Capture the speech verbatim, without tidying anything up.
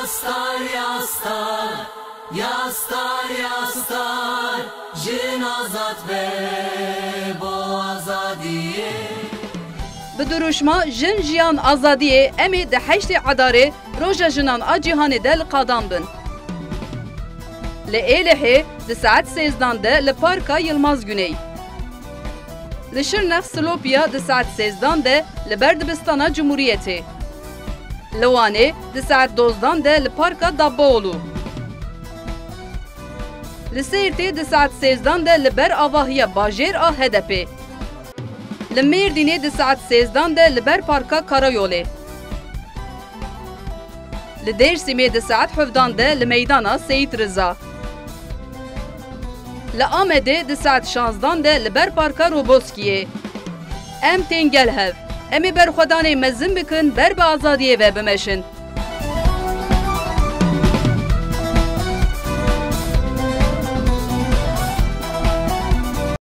Star ya star, ya star ya star, jin azad be bo azadiyê. Bi dirûşma Jin Jiyan Azadiyê em ê di heştê Edarê Roja Jinan a Cîhanê de li qadan bin. Li Êlihê di saet sêzdan de li Parka Yilmaz Guney. Li Şirnex Silopya di saet sêzdan de li ber dibistana Cumhuriyetê. Li Wanê di saet dozdan de li Parka Dabbaoğlu. Li Sêrtê di saet sêzdan de li ber avahiya bajêr a H D P'ê. Li Mêrdînê di saet sêzdan de li ber Parka Karayolê. Li Dêrsimê di saet hevdan de li meydana Seyîd Riza. Li Amedê di saet şanzdan de li ber Parka Roboskiyê. Em tên gel hev. Em ê berxwedanê mezin bikin, ber bi azadiyê ve bimeşin.